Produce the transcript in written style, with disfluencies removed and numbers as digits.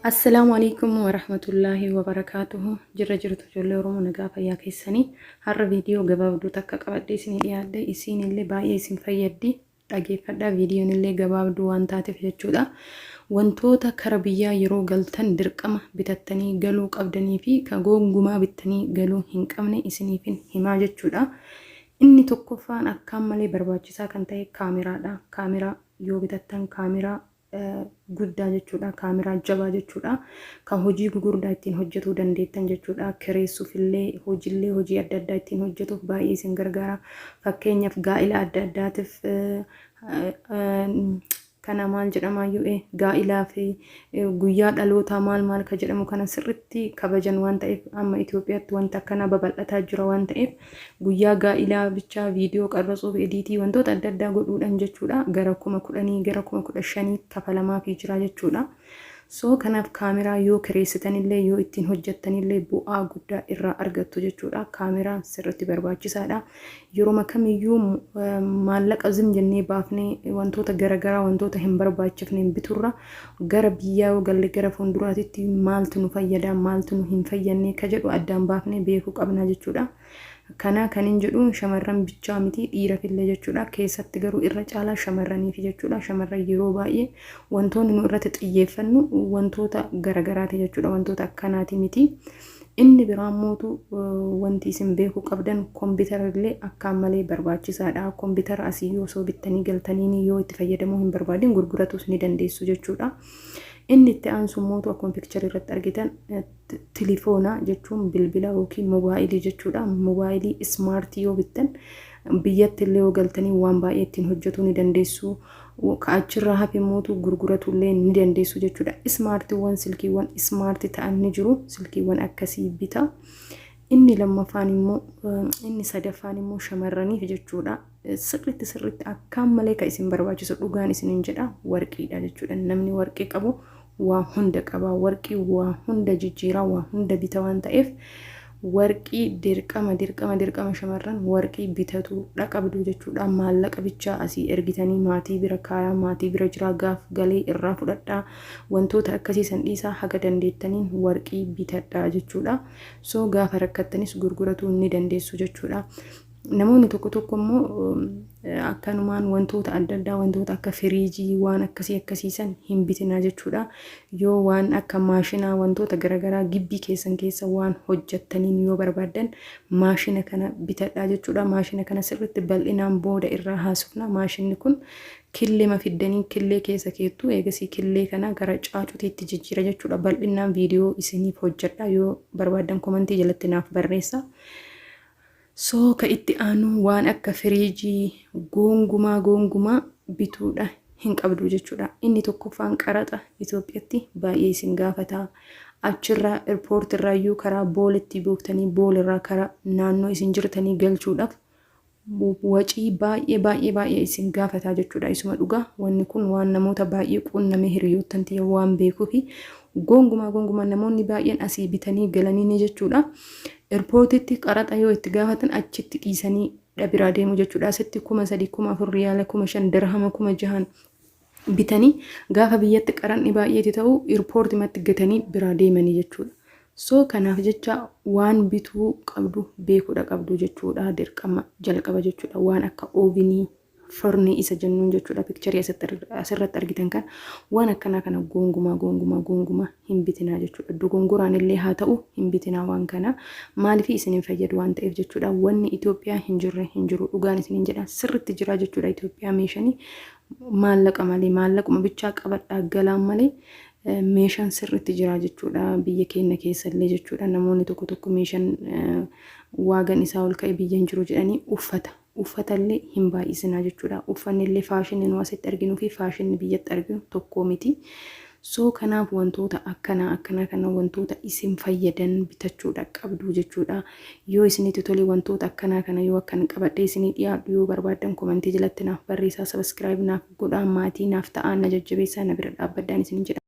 Assalaamu alaikum warahmatullaahi wabarakaatuhu. Jirra jirtu ijoollee Oromoo, nagaa fayyaa keessanii? Har'a viidiyoo gabaabduu takka qabadhee isinii dhiyaadhe. Isiin illee baay'ee isin fayyaddi, dhageeffadhaa. Viidiyoon illee gabaabduu waan taateef jechuudha. Wantoota kara biyyaa yeroo galtan dirqama bitattanii galuu qabdanii fi ka gonkumaa bittanii galuu hin qabne isiniifin himaa jechuudha. Inni tokkoffaan akkaan malee barbaachisaa kan ta'e kaameraadha. Kaameraa yoo bitattan kaameraa guddaa jechuudha. Kaameraa jabaa jechuudha. Kan hojii gugurdaa ittiin hojjetuu dandeettan jechuudha. Kireessuuf illee, hojiillee, hojii adda addaa ittiin hojjetuuf baay'ee isin gargaara. Fakkeenyaaf gaa'ila adda addaatiif, kana maal jedhamaayyuu, gaa'ilaa fi guyyaa dhalootaa maal maal ka jedhamu kana sirritti kabajan waan ta'eef, amma Itoophiyaatti wanta akkanaa babal'ataa jira waan ta'eef, guyyaa gaa'ilaa bichaa viidiyoo qarratsuuf, ediitii wantoota adda addaa godhuudhaan jechuudha, gara 10,000, gara 15,000 kafalamaafii jira jechuudha. So kanaaf kaameraa yoo kireessitanillee, yoo ittiin hojjettanillee bu'aa guddaa irraa argattu jechuudha. Kaameraan sirriitti barbaachisaadha. Yeroo kamiyyuu maallaqa zim jennee baafnee wantoota garaagaraa, wantoota hin barbaachifne biturra, gara biyyaa yoo galle gara fuulduraatitti maaltu nu fayyada, maaltu nu hin fayyadne ka jedhu addaan baafnee beekuu qabna jechuudha. Kana kan hin jedhu shamarran bichaa miti, dhiirafillee jechuudha. Keessatti garuu irra caalaa shamarraniif jechuudha. Shamarran yeroo baay'ee wantoonni nu irratti xiyyeeffannu wantoota garagaraati jechuudha. Wantoota akkanaati miti. Inni biraa mootu wanti isin beekuu qabdan kompiitara illee akkaan malee barbaachisaadha. Kompiitara asii yoo osoo bittanii galtanii yoo itti fayyadamuu hin barbaadin gurguratus ni dandeessu jechuudha. Inni itti aansu mootu akkuma picture irratti argitan tilifoona jechuun bilbila yookiin mobaayilii jechuudha. Mobaayilii ismaartii yoo bittan biyyatti illee yoo galtanii waan baay'ee ittiin hojjetuu ni dandeessu. Ka achirraa hafe mootu gurguratu illee ni dandeessu jechuudha. Ismaartiiwwan, silkiiwwan ismaartii ta'an ni jiru. Silkiiwwan akkasii bita. Inni lammaffaan immoo, inni sadaffaan immoo shamarraniif jechuudha. Sirriitti sirriitti akkaan malee kan isin barbaachisu, dhugaan isiniin jedha, warqiidha jechuudha. Namni warqii qabu waa hunda qaba. Warqii waa hunda jijjiiraa, waa hunda bita waan ta'eef, warqii dirqama dirqama dirqama shamarran warqii bitatu qabdu jechuudha. Maallaqa bichaa asii ergitanii maatii bira kaayaa, maatii bira jiraa, gaaf galee irraa fudhadhaa, wantoota akkasii san dhiisaa, haga dandeettaniin warqii bitadhaa jechuudha. So gaafa rakkattanis gurguratuu ni dandeessu jechuudha. Namoonni tokko tokko immoo akkanumaan wantoota adda addaa, wantoota akka firiijii, waan akkasii akkasiisan hin bitinaa jechuudha. Yoo waan akka maashinaa, wantoota garaagaraa gibbii keessan keessa waan hojjettaniin yoo barbaaddan maashina kana bitadhaa jechuudha. Maashina kana sirriitti bal'inaan booda irraa haasofna. Maashinni kun killema fiddanii killee keessa keettu, eegasii killee kana gara caacutiitti jijjiira jechuudha. Bal'inaan viidiyoo isiniif hojjedha, yoo barbaaddan komantii jalatti naaf barreessa. So ka itti aanu waan akka firiijii goongumaa goongumaa bituudha hin qabdu jechuudha. Inni tokkoffaan qaraxa Itoophiyaatti baay'ee isin gaafata. Achirraa eerpoortirraayyuu karaa booletti buuftanii boolerraa karaa naannoo isin jirtanii galchuudhaaf wacii baay'ee baay'ee baay'ee isin gaafataa jechuudha. Isuma dhugaa, wanni kun waan namoota baay'ee quunnamee hiriyoottan tiyya waan beekuufi, gongumaa gongumaa namoonni baay'een asii bitanii galanii ni jechuudha. Eerpoortitti qaraxa yoo itti gaafatan achitti dhiisanii biraa deemu jechuudha. Asitti 3,000, 4,000 riyaala, 5,000 dirhama, 6,000 bitanii gaafa biyyatti qaranni baay'eeti ta'u eerpoortimatti gatanii biraa deemanii jechuudha. So kanaaf jecha waan bituu qabdu beekuudha qabdu jechuudha. Dirqama jalqaba jechuudha. Waan akka oovinii, fornii isa jennuun jechuudha. Picture asirratti argitan kan waan akkanaa kana gongumaa gongumaa gongumaa hin bitinaa jechuudha. Dogongoraan illee haa ta'u hin bitinaa waan kana. Maaliif? Isin hin fayyadu waan ta'eef jechuudha. Wanni Itoophiyaa hin jirre hin jiru, dhugaan isiniin jedha, sirritti jira jechuudha. Itoophiyaa meeshanii maallaqa malee, maallaquma bichaa qabadhaa galaan malee meeshaan sirritti jira jechuudha. Biyya keenya keessallee jechuudha, namoonni tokko tokko meeshaan waagan isaa ol ka'e biyya hin jiru jedhanii uffata illee hin baay'isinaa jechuudha. Uffanni illee faashinni nu asitti arginuu fi faashinni biyyatti arginu tokko miti. So kanaaf wantoota akkanaa akkanaa kana, wantoota isin fayyadan bitachuudha qabdu jechuudha. Yoo isinitti tole, wantoota akkanaa kana yoo akkan qabadhee isinii dhiyaadhu yoo barbaaddan komantii jalatti naaf barreessaa, subscribe naaf godhaa, maatii naaf ta'aa, na jajjabeessaa, na bira dhaabbadhaan isin jedha.